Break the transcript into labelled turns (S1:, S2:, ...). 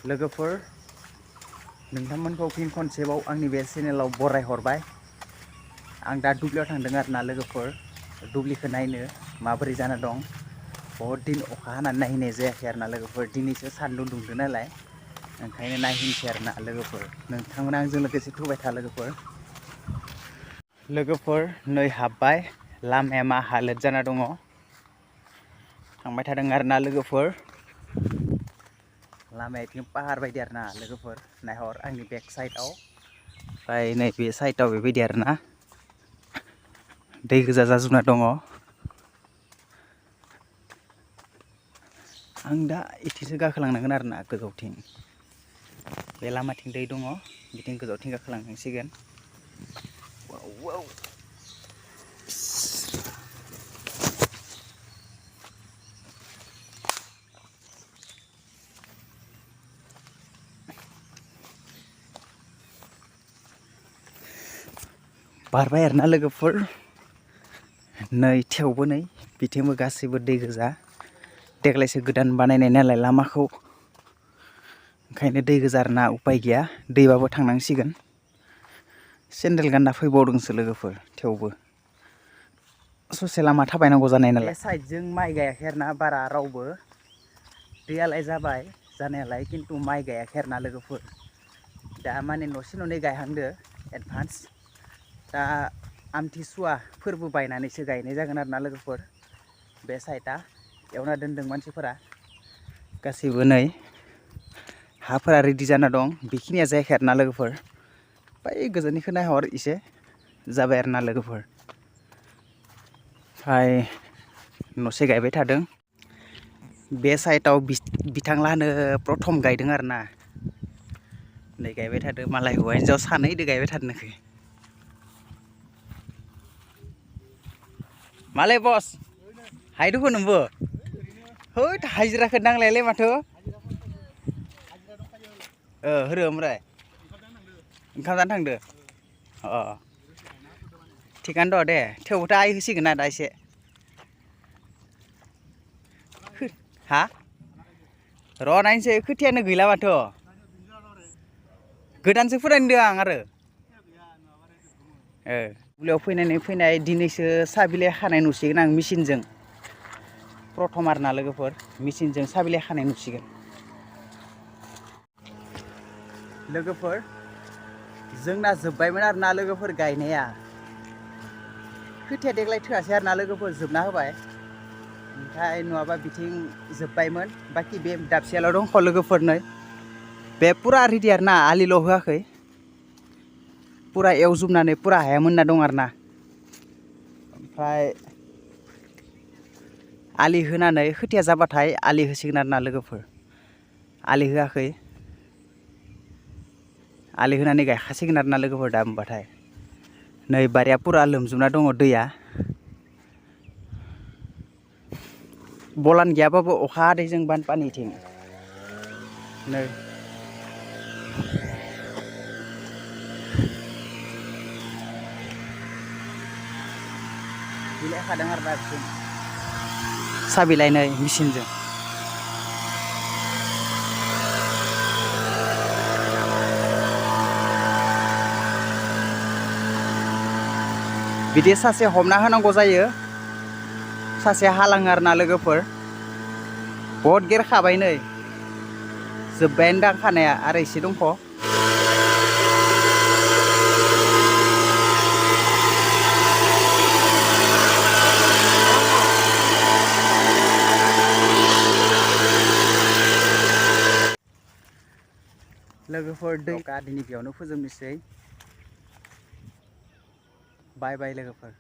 S1: लोगोफोर नोंथांमोनखौ फिन खनसेबाव आंनि बे चेनेलाव बराय हरबाय। आं दा दुब्लियाव थांदों आरोना लोगोफोर, दुब्लिखौ नायनो माबोरै जाना दं। बहुत दिन अखा हानानै नायहैनाय जायाखै आरोना लोगोफोर, दिनैसो सान्दुं दुंदों नालाय ओंखायनो नायहैनोसै आरोना लोगोफोर। नोंथांमोना आंजों लोगोसे फैबाय था लोगोफोर नै हाबबाय, लामाया मा हालोद जाना दङ। थांबाय थादों आरोना लोगोफोर, लामाया इथिं पाहार बायदि आरोना लोगोफोर। नायहर आंनि बेक साइडआव, ओमफ्राय नैबे साइडआव बेबायदि आरोना दै गोजा जाजोबना दङ। आं दा इथिंसो गाखोलांनांगोन आरोना गोजौथिं, बे लामाथिं दै दङ, बिथिं गोजौथिं गाखोलांनांसिगोन। वाव बारबाय आरोना लोगोफोर, नै थेवबो नै बिथिंबो गासैबो दै गोजा। देग्लायसो गोदान बानायनाय नालाय लामाखौ, ओंखायनो दै गोजा आरोना, उपाय गैया दैबाबो थांनांसिगोन। सेन्देल गानना फैबावदोंसो लोगोफोर, थेवबो ससे लामा थाबायनांगौ जानाय नालाय। बे साइडजों माइ गायाखै आरोना बारा रावबो, दैयालाय जाबाय जानायालाय, खिन्थु माइ गायाखै आरोना लोगोफोर। दा माने न'से न'नै गायहांदो एडभान्स। दा आमथिसुवा फोरबो बायनानैसो गायनाय जागोन आरोना लोगोफोर। बे साइडआ एवना दोनदों मानसिफोरा गासैबो, नै हाफोरा रेडि जाना दं। बेखिनिया जायाखै आरोना लोगोफोर, बै गोजाननिखौ नायहर एसे जाबाय आरोना लोगोफोर। ओमफ्राय न'से गायबाय थादों। बे साइडआव बिथांलाहानो प्रथम गायदों आरोना, नै गायबाय थादों। मालाय हौवा हिन्जाव सानैदो गायबाय थादों। मालाय बस हायदोखो नोंबो, हैद हाजिराखौ नांलायालै माथो। होरो ओमफ्राय ओंखाम जानो थांदो। थिगानो दं दे, थेवबोथ' आइ होसिगोन ना दा एसे। हा र' नायनोसै, खोथियानो गैला माथो। गोदानसो फोरानदों आं आरो। दुब्लियाव फैनाय दिनैसो साहा बिलाइ खानाय नुसिगोन आं मेचिनजों। प्रथम आरोना लोगोफोर, मेचिनजों साहा बिलाइ खानाय नुसिगोन। लोगोफोर जोंना जोब्बायमोन आरोना लोगोफोर गायनाया। खोथिया देग्लाय थोआसै आरोना लोगोफोर, जोबना होबाय। ओमफ्राय नङाबा बिथिं जोब्बायमोन, बाखि बे दाबसेयाल' दंख' लोगोफोर। नै बे पुरा रेडि आरोना, आलिल' होआखै, पुरा एवजोबनानै पुरा हाया मोनना दं आरोना। ओमफ्राय आलि होनानै खोथिया जाबाथाय आलि होसिगोन आरोना लोगोफोर। आलि होआखै, आलि होनानै गायखासिगोन आरोना लोगोफोर दा होमबाथाय। नै बारिया पुरा लोमजोबना दङ दैया। बलान गैयाबाबो अखा हादैजों बानपानिथिं नै बिलाइ खादों आरोना बिथिं साहा बिलाइ नै मेचिनजों। बिदि सासे हमना होनांगौ जायो, सासे हालाङो आरोना लोगोफोर। बहुद गेर खाबाय, नै जोब्बायानो दां खानाया, आरो एसे दंख'। लोगोफोर दै दिनै बेयावनो फोजोबनोसै। बाय बाय लोगोफोर।